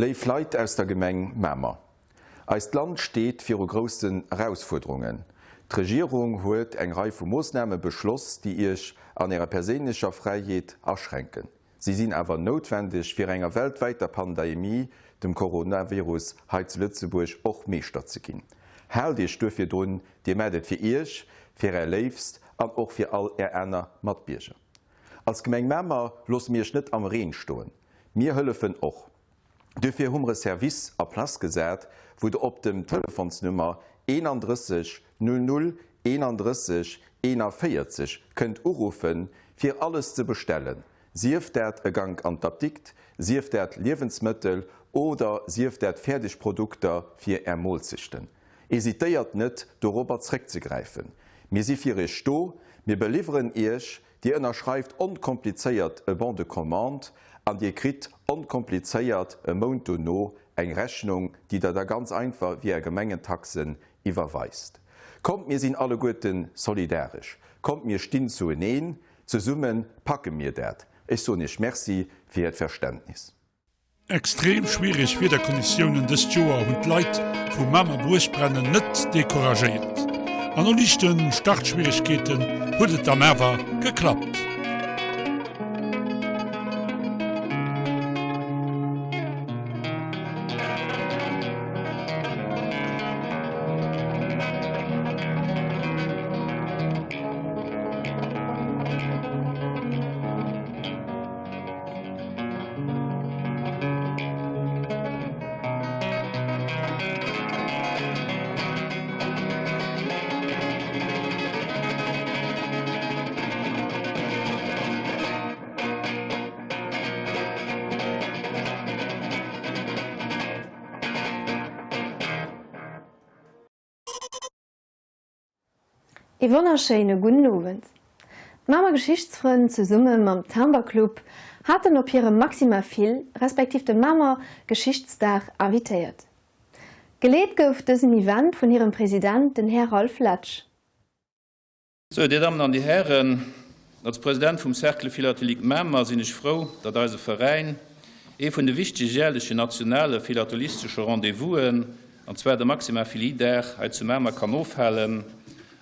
Léif Leit aus der Gemeng Mamer, Eist Land steet viru groussen Erausfuerderungen. D'Regierung huet eng Rei vu Moossname beschloss, déi Iech an Ärer perséinlecher Fräiheet aschränken. Si sinn awer noutwendeg, fir enger weltwäiter Pandaemie, dem Coronavirus, hei zu Lëtzebuerg och Meeschter ze ginn. Haalt Iech duerfir drun, Dir maacht et fir Iech, fir Är Léifst an och fir all Är aner Matbierger. Als Gemeng Mamer loosse mir Iech net am Reen stoen. Mir hëllefen och. Duerfir hu mer e Service a Place gesat, wou Der op dem Telefonsnummer 31 00 31 41 kënnt uruffen, fir alles ze bestellen, sief dat e Gank an d'Apdikt, sief dat Liewensmëttel oder sief dat fäerdeg Produkter fir Är Moolzechten. Hesitéiert net, dorobber zréckzegräifen. Mir si fir Iech do, mir beliwweren Iech, Dir ënnerschreift onkomplizéiert e Bon de commande an Dir kritt onkomplizéiert e Mount dono eng Rechnung, déi Der da ganz einfach via Gemengentaxen iwwerweist. Kommt mir sinn alleguerten solidaresch, kommt mir stinn zueneen, zesumme packe mir dat. Ech soen Iech Merci fir Äert Verständnis. Extrem schwiereg Wiederkonditiounen dëst Joer hunn d'Leit vu Mamer Buergbrennen net decouragéiert. An no liichte Startschwieregkeeten huet et dann awer geklappt. Ee wonnerschéine gudden Owend. D'Mamer Geschichtsfrënn zesumme mam Timber Club haten op hirem Maxima Phil respektiv dem Mamer Geschichtsdag invitéiert. Geleet gouf dësen Event vun hirem President, den Här Ralph Letsch. Sou, Dir Dammen an Dir Hären, als President vum Cercle Philatélique Mamer sinn ech frou, datt eise Veräin ee vun de wichtege jährlechen nationale philatelistesche Rendez-vousen, an zwar de Maxima Philii Dag hei zu Mamer kann ofhalen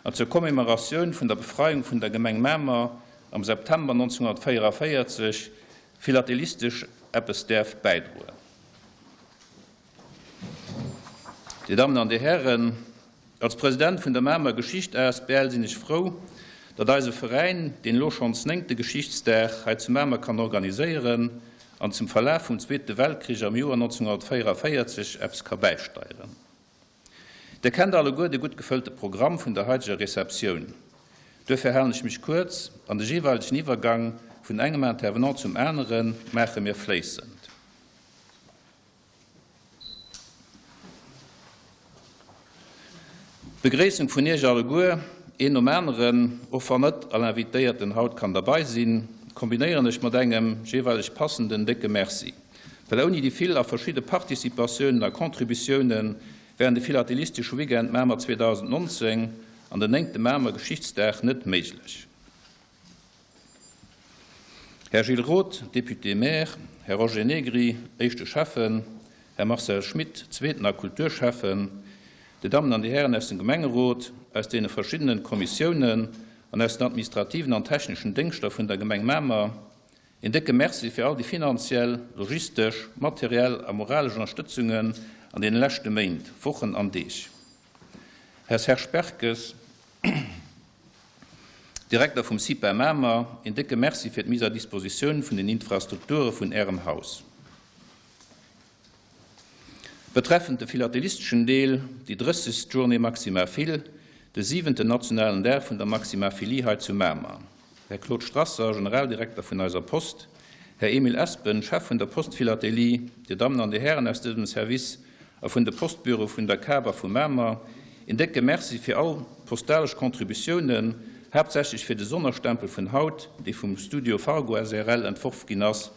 an zur Commémoratioun vun der Befreiung vun der Gemeng Mamer am September 1944 philatelistesch eppes däerf bäidroen. Dir Dammen an Dir Hären, als President vun der Mamer Geschicht asbl sinn ech frou, datt eise Veräin deen elo schonns néngte Geschichtsdag hei zu Mamer kann organiséieren an zum Verlaf vum Zweete Weltkrich am Joer 1944 eppes ka bäisteieren. Dir kennt alleguer de gutt gefëllte Programm vun der haiteger Receptioun. Duerfir halen ech mech kuerz an de jeeweilegen Iwwergang vun engem Intervenant zum anere maache mir fléissend. D'Begréissung vun Iech alleguer, een nom aneren, och wann net all Invitéierten haut kann derbei sinn, kombinéieren ech mat engem jeeweileg passenden décke Merci, well ouni déi vill a verschidde Participatiounen a Contributiounen wären de Philatelistesche Weekend Mamer 2019 an den néngte Mamer Geschichtsdag net méiglech. Här Gilles Roth, Député-maire, Här Roger Negri, éischte Schäffen, Här Marcel Schmit, zweeten a Kulturschäffen, Dir Dammen an Dir Hären aus dem Gemengerot, aus deene verschiddenen Kommissiounen an aus den administrativen an techneschen Déngschter vun der Gemeng Mamer, een décke Merci fir all déi finanziell, logistesch, materiell a moralesch Ënnerstëtzungen an deene leschte Méint, Wochen an Deeg. Här Serge Berkes, Direkter vum CIPA Mamer, een décke Merci fir d'Mise à dispositioun vun den Infrastrukture vun Ärem Haus. Betreffend de philatelisteschen Deel, déi drëssegst Journée Maxima Phil, de siwenten nationalen Dag vun der Maximaphilie hei zu Mamer. Här Claude Strasser, Generaldirekter vun eiser Post, Här Emile Espen, Chef vun der Postphilatelie, Dir Dammen an Dir Hären aus dësem Service a vun de Postbüroe vun der Kap a vu Mamer, een décke Merci fir all postalesch Contributiounen, haaptsächlech fir de Sonnerstempel vun haut, dee vum Studio Fargo srl entworf ginn ass,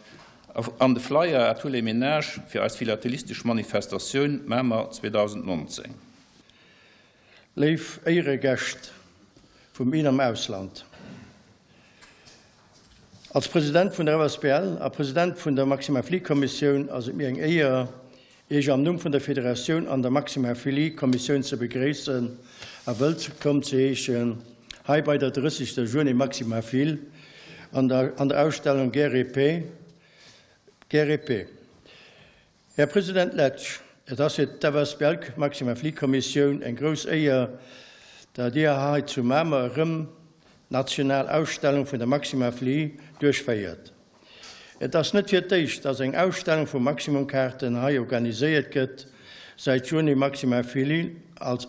an de Flyer à tous les ménages fir eis philatelistesch Manifestatioun Mamer 2019. Léif Éieregäscht vum In am Ausland, Als President vun der FSBL a President vun der Maxima-Flieh-Kommissioun ass et mir eng Éier, Iech am Numm vun der Federatioun an der Maxima-Philie Kommissioun ze begréissen a wëllkomm ze heeschen hei bei der drëssegster Journée Maxima Phil an der an der Ausstellung Guerre et Paix. Guerre et Paix. Här President Letsch, et ass fir d'FSBL Maxima Phillie Kommissioun eng grouss Éier, dat Dir hei zu Mamer erëm d'national Ausstellung vun der Maxima Phillie duerchféiert. Et ass net fir d'éischt, dass eng Ausstellung vu Maximumkaarten hei organiséiert gëtt, säit d'Journée Maxima Philly als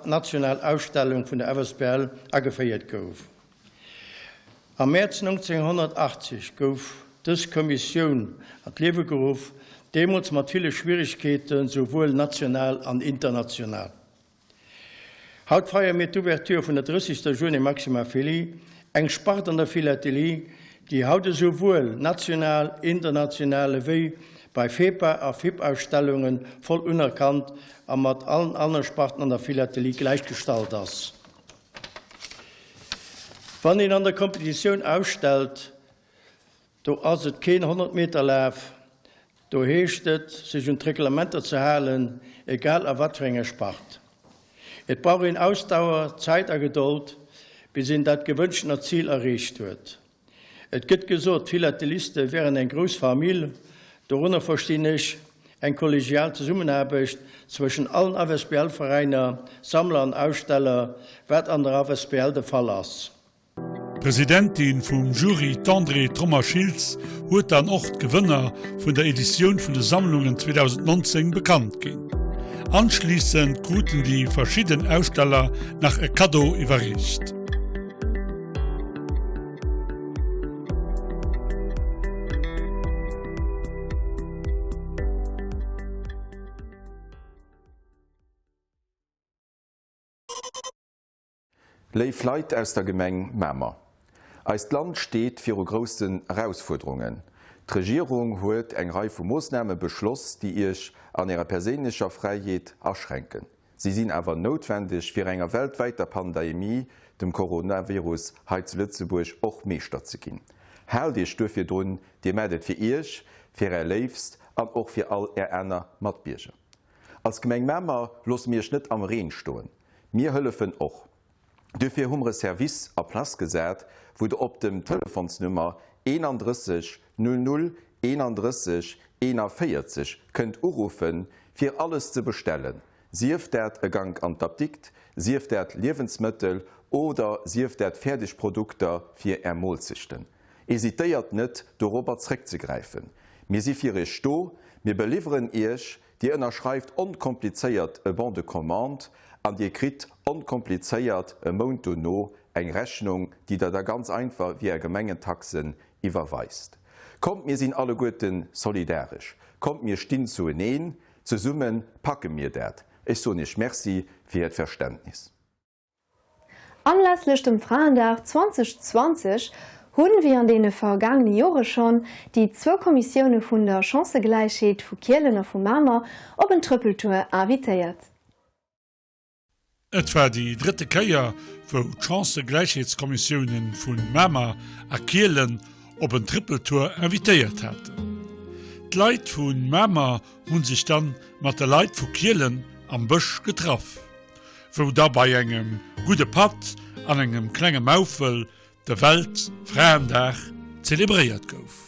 national Ausstellung vun der FSBL ageféiert gouf. Am Mäerz 1980 gouf dës Kommissioun an d'Liewe geruff, deemools mat ville Schwieregkeeten, souwuel national an international. Haut feiere mir d'Ouverture vun der drëssegster Journée Maxima Philly, eng Spart an der Philatelie, déi haut esou wuel national, international ewéi bei FEPA a FIP-Ausstellunge voll unerkannt a mat allen anere Sparten an der Philatelie gläichgestallt ass. Wann een an der Kompetitioun ausstellt, Do ass et keen 100 Meter Laf, do heescht et sech un d'Reglementer ze halen, egal a wat fir enger Spart. Et brauch een Ausdauer, Zäit a Gedold, bis een dat gewënschtener Zil erreecht huet. Et gëtt gesot, d'Philateliste wären eng grouss Famill, dorënner verstinn ech eng kollegial Zesummenaarbecht zwëschen allen ASBL-Veräiner, Sammler an Aussteller, wat an der ASBL de Fall ass. D'Presidentin vum Jury, d'Andrée Trommer-Schiltz, huet dann och d'Gewënner vun der Editioun vun de Sammlungen 2019 bekannt ginn. Anschliissend kruten déi verschidden Aussteller nach e Kaddo iwwerreecht. Léif Leit aus der Gemeng Mamer, eist Land steet viru groussen Erausfuerderungen. D'Regierung huet eng Rei vu Moossname beschloss, déi Iech an Ärer perséinlecher Fräiheet aschränken. Si sinn awer noutwendeg, fir enger weltwäiter Pandaemie, dem Coronavirus, hei zu Lëtzebuerg och Meeschter ze ginn. Haalt Iech duerfir drun, Dir maacht et fir Iech, fir Är Léifst an och fir all Är aner Matbierger. Als Gemeng Mamer loosse mir Iech net am Reen stoen. Mir hëllefen och. Duerfir hu mer e Service a Place gesat, wou Der op dem Telefonsnummer 31 00 31 41 kënnt uruffen, fir alles ze bestellen, sief dat e Gank an d'Apdikt, sief dat Liewensmëttel oder sief dat fäerdeg Produkter fir Är Moolzechten. Hesitéiert net, dorobber zréckzegräifen. Mir si fir Iech do, mir beliwweren Iech, Dir ënnerschreift onkomplizéiert e Bon de commande an Dir kritt onkomplizéiert e Mount dono eng Rechnung, déi Der da ganz einfach via Gemengentaxen iwwerweist. Kommt mir sinn alleguerten solidaresch, kommt mir stinn zueneen, zesumme packe mir dat. Ech soen Iech Merci fir Äert Verständnis. Anlässlech dem Fraendag 2020 hunn, wéi an deene vergaangene Jore schonn, déi zwou Kommissioune vun der Chancëgläichheet vu Kielen a vu Mamer op en Trëppeltour invitéiert. Et war déi drëtte Kéier, wou d'Chancëgläichheetskommissiounen vu Mamer a Kielen op en Trëppeltour invitéiert haten. D'Leit vu Mamer hunn sech dann mat de Leit vu Kielen am Bësch getraff. Wou da bei engem gudde Patt an engem klenge Maufel de Weltfraendag zelebréiert gouf.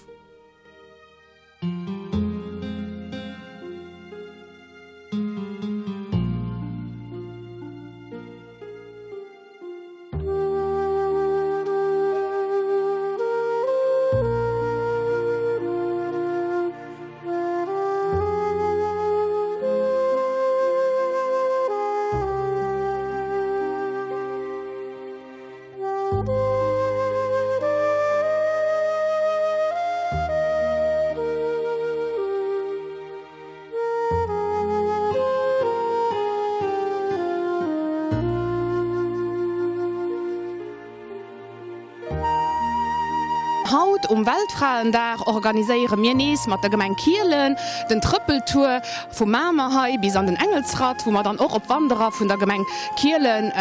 Haut um Weltfraendag organiséiere mir nees mat der Gemeng Kielen den Trëppeltour vu Mamer hei bis an den Engelsratt, wou mer dann och op Wanderer vun der Gemeng Kielen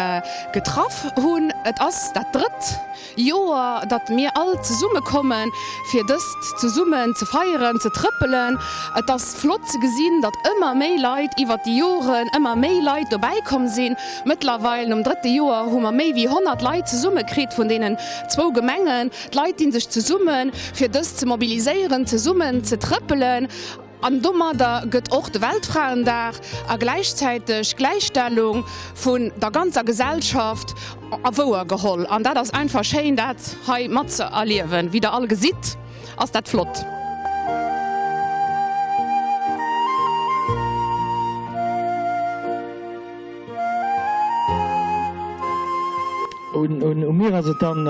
getraff hunn. Et ass dat drëtt Joer, datt mir all zesumme kommen, fir dëst zesummen ze feieren, ze trëppelen. Et ass flott ze gesinn, datt ëmmer méi Leit iwwert déi Joren ëmmer méi Leit dobäi komm sinn. Mëttlerweil, nom drëtte Joer, hu mer méi wéi 100 Leit zesumme kritt vun deenen zwou Gemengen. D'Leit di sech zesummen, fir dëst ze mobiliséieren, zesummen ze trëppelen. An domadder gëtt och de Weltfraendag a gläichzäiteg d'Gläichstellung vun der ganzer Gesellschaft a wouer geholl. An dat ass einfach schéin, dat hei matzeerliewen. Wéi der all gesitt, ass dat flott. U mir ass et dann,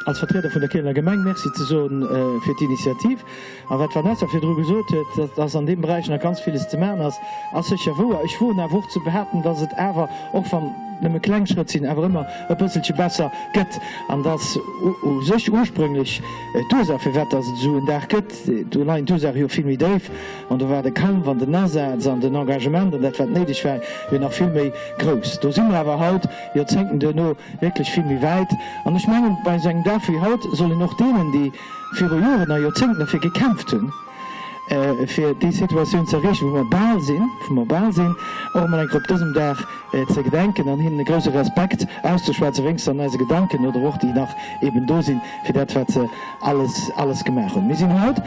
als Vertrieder vun der Kielener Gemeng, Merci ze soen fir d'Initiativ. A wat d'Vanessa virdru gesot huet, dass an deem Beräich nach ganz villes ze maachen ass, ass sécher wouer. Ech woen awer och ze behaapten, dass et awer, och wann nëmme kleng Schrëtt sinn, awer ëmmer e bësselche besser gëtt. An dass u sech ursprünglech d'Ursaach, firwat dass et esou en Dag gëtt, do leien d'Ursaache jo vill méi déif. An do war de Kampf an den Asaz an den Engagement an dat, wat néideg war, jo nach vill méi grouss. Do si mer awer haut, Joerzéngten duerno, wierklech vill méi wäit. An ech mengen, bei esou engem Dag wéi haut soll een och deenen, déi viru Joren a Joerzéngten derfir gekämpft hunn, fir déi Situatioun ze erreechen, wou mer bal sinn, wou mer bal sinn, och emol eng Kéier op dësem Dag ze gedenken an hinnen e grouse Respekt auszeschwätzen, wéinstens an eise Gedanken oder och déi nach eben do sinn, fir dat, wat se alles, alles gemaach hunn. Mir sinn haut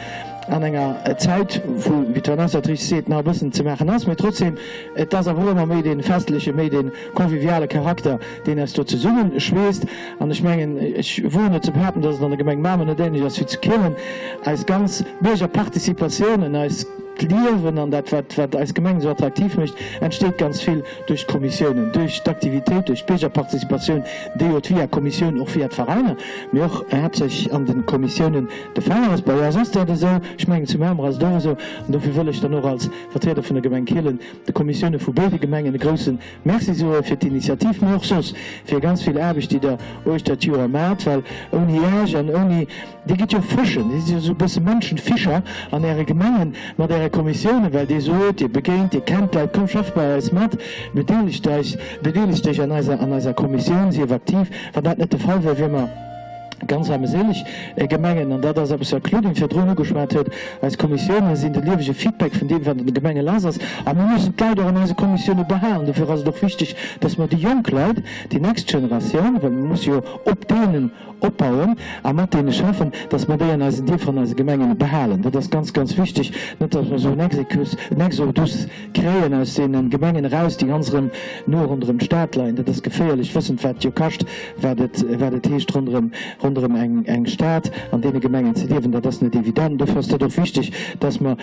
an enger Zäit, wou, wéi d'Vanessa et richteg seet, nach e bëssen ze maachen ass, mee trotzdem, et ass awer och ëmmer méi dee festleche, méi dee conviviale Charakter, deen eis do zesummeschweesst. An ech mengen, ech woen net ze behaapten, dass et an der Gemeng Mamer net ähnlech ass wéi zu Kielen. Eis ganz Biergerparticipatioun an eist Liewen an dat, wat, wat eis Gemeng esou attraktiv mécht, entsteet ganz vill duerch d'Kommissiounen, duerch d'Aktivitéit, duerch d'Biergerparticipatioun, déi jo via Kommissioun, och via d'Veräiner, mee och haaptsächlech an de Kommissiounen de Fall ass. Bei eis ass dat esou, ech mengen, zu Mamer ass et och esou. An dofir wëll ech dann och als Vertrieder vun der Gemeng Kielen de Kommissioune vu béide Gemengen e grousse Merci soe fir d'Initiativ, mee och soss fir ganz vill Aarbecht, déi Der uechter d'Joer maacht, well ouni Iech an ouni, Dir gitt jo fëschen, Dir sidd jo esou e bësse Mënschenfischer an Äre Gemengen mat Äre Kommissiounen, well Dir sot, Dir begéint, Dir kennt d'Leit, komm schafft bei eis mat, bedeelegt eis, bedeelegt Iech an eiser, an eiser Kommissioun, sief aktiv. Wann dat net de Fall wär, wier mer. Ganz armeséileg Gemengen, an dat ass eppes, wat d'Claudine virdrun ugeschwat huet, eis Kommissiounen sinn de liewege Feedback vun deem, wat an de Gemenge lass ass. A mir mussen d'Leit och an eise Kommissioune behalen. Dofir ass et och wichteg, dass mer déi jonk Leit, déi next Generatioun, well mir musse jo op deenen opbauen a mat deene schaffen, dass mer déi an eisen Dierfer, an eise Gemengen behalen. Dat ass ganz, ganz wichteg, net dass mer esou en Exekus, en Exodus kréien aus deene Gemengen eraus, déi ganz erëm no ronderëm d'Stad leien. Dat ass geféierlech, wëssend wat et jo kascht, wat et, wat et heescht ronderëm, ronderëm eng, eng Stad an deene Gemengen ze liewen. Dat ass net evident. Dofir ass dat och wichteg, dass mer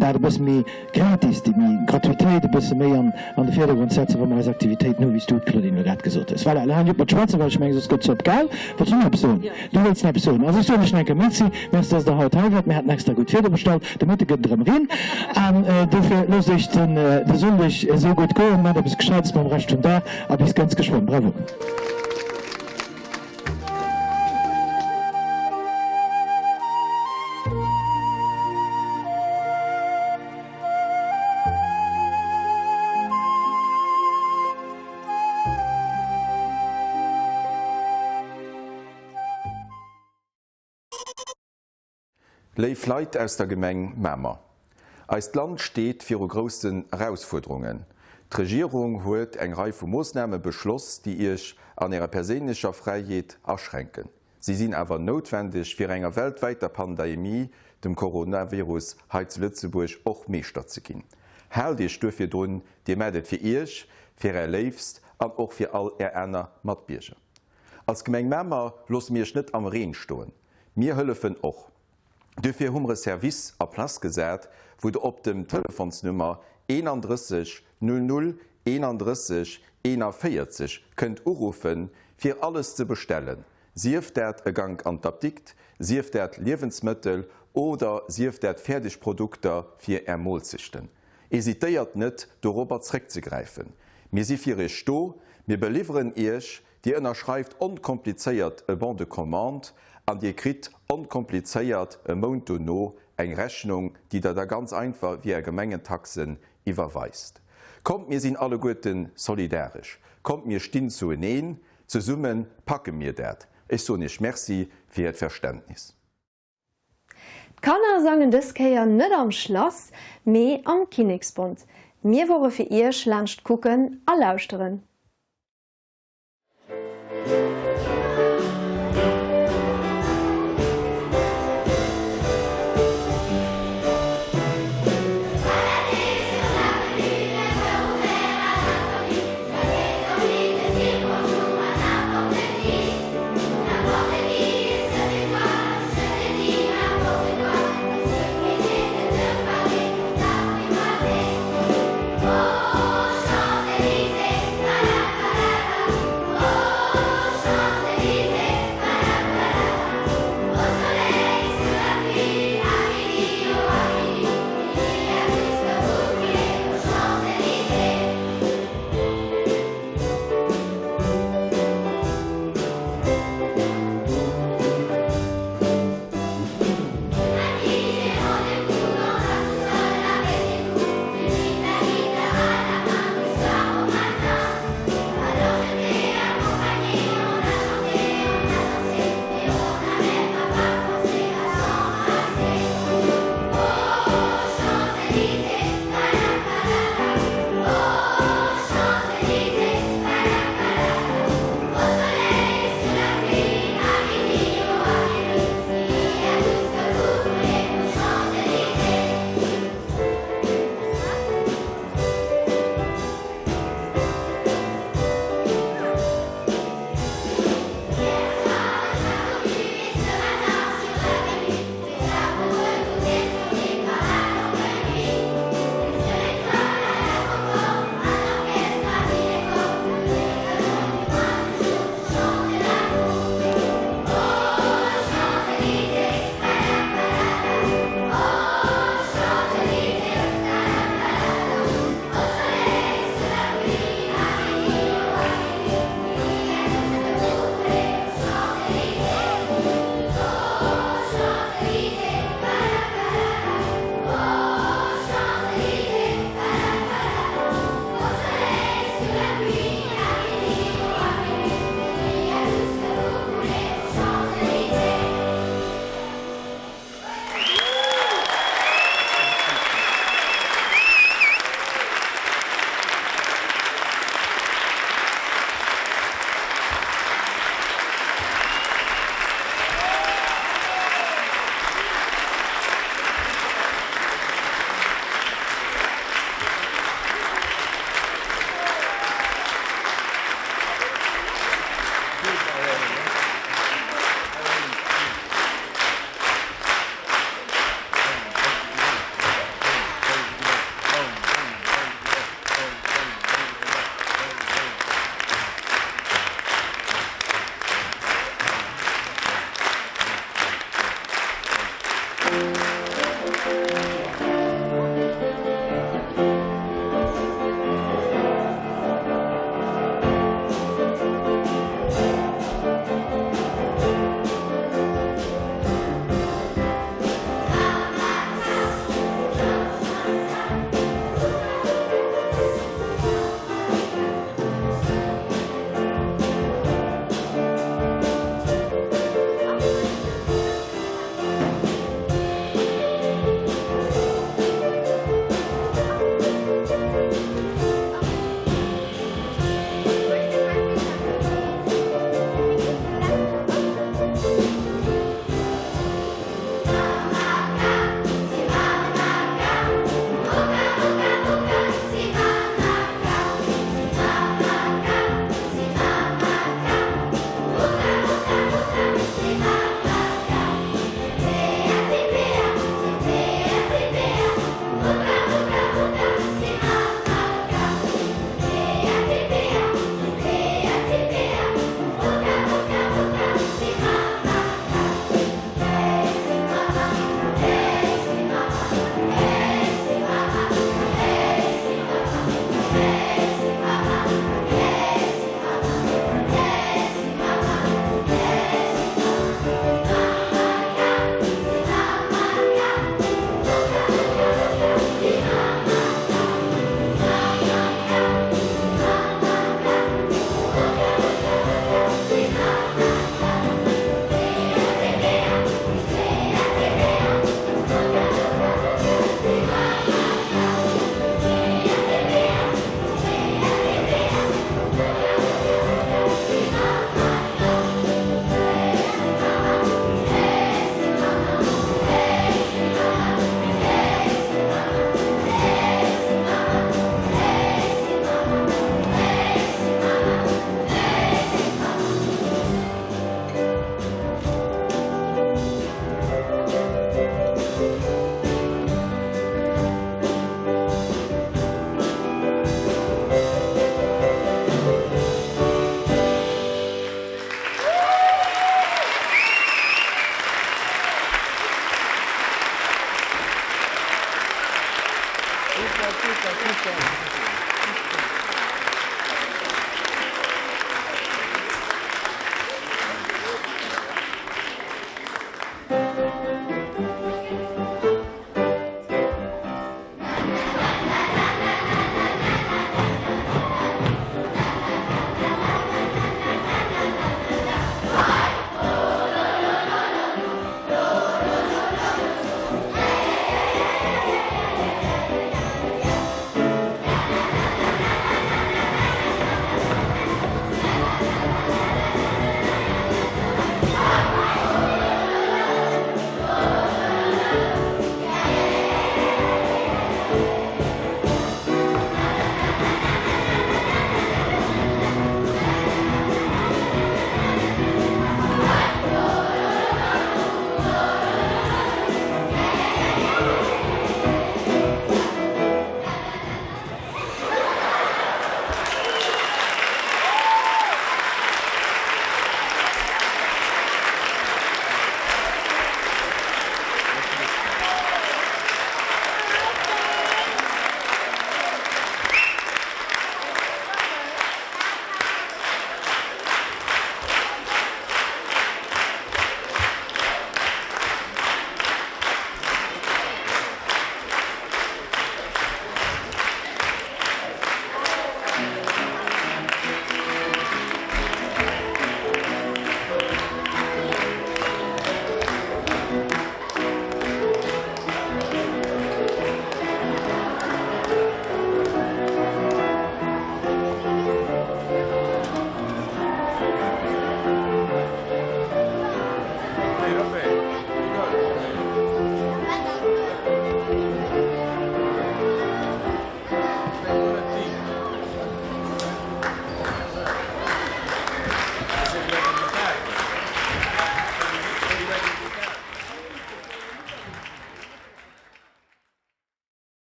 dat e bësse méi gratis, déi méi Gratuitéit e bësse méi an, an de Virdergrond setzen, wa mer eis Aktivitéiten hunn, wéi s du, Claudine, elo grad gesot hues. Voilà, elo halen ech op mat schwätzen, well ech mengen, soss gëtt d'Zopp kal. Wëlls du nach eppes soen? Du wëlls nach eppes soen. Also ech soen lech nach eng Kéier Merci. Merci, dass Der haut hei waart. Mir haten extra gutt Wieder bestallt. De Mëtte gëtt et erëm Reen. An dofir loosst Iech den de Sonndeg esou gutt goen. Maacht eppes Gescheites mam Rescht vum Dag a bis ganz geschwënn. Bravo. Léif Leit aus der Gemeng Mamer, eist Land steet viru groussen Erausfuerderungen. D'Regierung huet eng Rei vu Moossname beschloss, déi Iech an Ärer perséinlecher Fräiheet aschränken. Si sinn awer noutwendeg, fir enger weltwäiter Pandaemie, dem Coronavirus, hei zu Lëtzebuerg och Meeschter ze ginn. Haalt Iech duerfir drun, Dir maacht et fir Iech, fir Är Léifst an och fir all Är aner Matbierger. Als Gemeng Mamer loosse mir Iech net am Reen stoen. Mir hëllefen och. Duerfir hu mer e Service a Place gesat, wou Der op dem Telefonsnummer 31 00 31 41 kënnt uruffen, fir alles ze bestellen, sief dat e Gank an d'Apdikt, sief dat Liewensmëttel oder sief dat fäerdeg Produkter fir Är Moolzechten. Hesitéiert net, dorobber zréckzegräifen. Mir si fir Iech do, mir beliwweren Iech, Dir ënnerschreift onkomplizéiert e Bon de commande an Dir kritt. onkomplizéiert e Mount dono eng Rechnung, déi der da ganz einfach wéi Är Gemengentaxen iwwerweist. Kommt mir sinn alleguerten solidaresch, kommt mir stinn zueneen, zesumme packe mir dat. Ech soen Iech Merci fir Äert Verständnis. D'Kanner sangen dës Kéier net am Schlass, mee am Kinneksbond. Mir wore fir Iech laanscht kucken a lauschteren.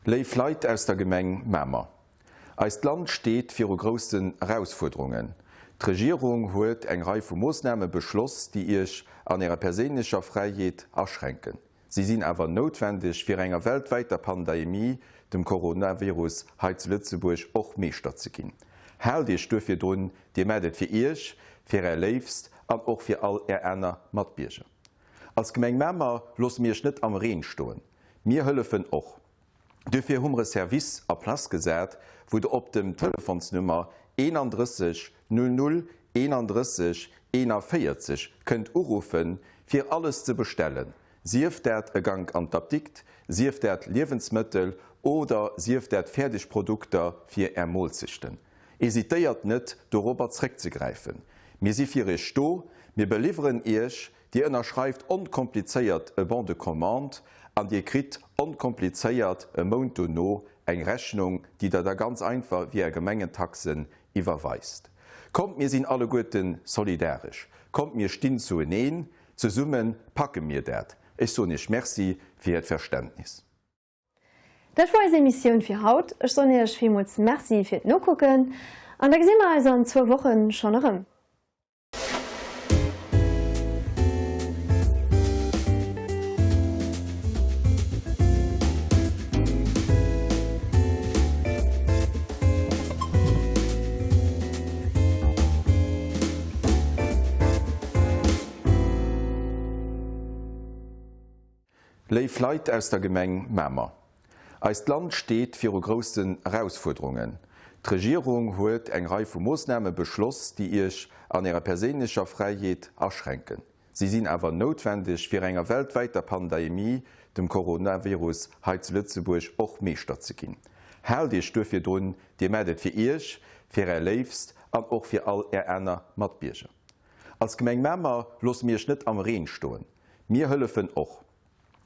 Léif Leit aus der Gemeng Mamer, eist Land steet viru groussen Erausfuerderungen. D'Regierung huet eng Rei vu Moossname beschloss, déi Iech an Ärer perséinlecher Fräiheet aschränken. Si sinn awer noutwendeg, fir enger weltwäiter Pandaemie, dem Coronavirus, hei zu Lëtzebuerg och Meeschter ze ginn. Haalt Iech duerfir drun, Dir maacht et fir Iech, fir Är Léifst an och fir all Är aner Matbierger. Als Gemeng Mamer loosse mir Iech net am Reen stoen. Mir hëllefen och. Duerfir hu mer e Service a Place gesat, wou Der op dem Telefonsnummer 31 00 31 41 kënnt uruffen, fir alles ze bestellen, sief dat e Gank an d'Apdikt, sief dat Liewensmëttel oder sief dat fäerdeg Produkter fir Är Moolzechten. Hesitéiert net, dorobber zréckzegräifen. Mir si fir Iech do, mir beliwweren Iech, Dir ënnerschreift onkomplizéiert e Bon de commande an Dir kritt onkomplizéiert e Mount dono eng Rechnung, déi Der da ganz einfach via Gemengentaxen iwwerweist. Kommt mir sinn alleguerten solidaresch, kommt mir stinn zueneen, zesumme packe mir dat. Ech soen Iech Merci fir Äert Verständnis. Dat wor eis Emissioun fir haut. Ech soen Iech villmools Merci fir d'Nokucken an da gesi mer eis an zwou Wochen schonn erëm. Léif Leit aus der Gemeng Mamer, eist Land steet viru groussen Erausfuerderungen. D'Regierung huet eng Rei vu Moossname beschloss, déi Iech an Ärer perséinlecher Fräiheet aschränken. Si sinn awer noutwendeg, fir enger weltwäiter Pandaemie, dem Coronavirus, hei zu Lëtzebuerg och Meeschter ze ginn. Haalt Iech duerfir drun, Dir maacht et fir Iech, fir Är Léifst an och fir all Är aner Matbierger. Als Gemeng Mamer loosse mir Iech net am Reen stoen. Mir hëllefen och.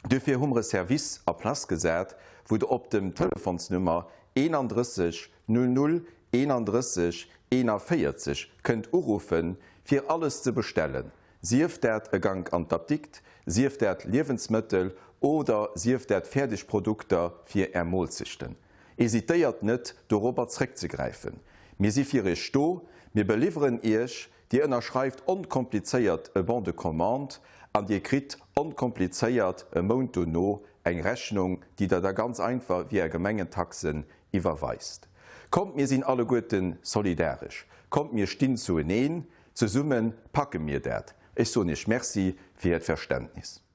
Duerfir hu mer e Service a Place gesat, wou Der op dem Telefonsnummer 31 00 31 41 kënnt uruffen, fir alles ze bestellen, sief dat e Gank an d'Apdikt, sief dat Liewensmëttel oder sief dat fäerdeg Produkter fir Är Moolzechten. Hesitéiert net, dorobber zréckzegräifen. Mir si fir Iech do, mir beliwweren Iech. Dir ënnerschreift onkomplizéiert e Bon de commande an Dir kritt onkomplizéiert e Mount dono eng Rechnung, déi Der da ganz einfach via Gemengentaxen iwwerweist. Kommt mir sinn alleguerten solidaresch, kommt mir stinn zueneen, zesumme packe mir dat. Ech soen Iech Merci fir Äert Verständnis.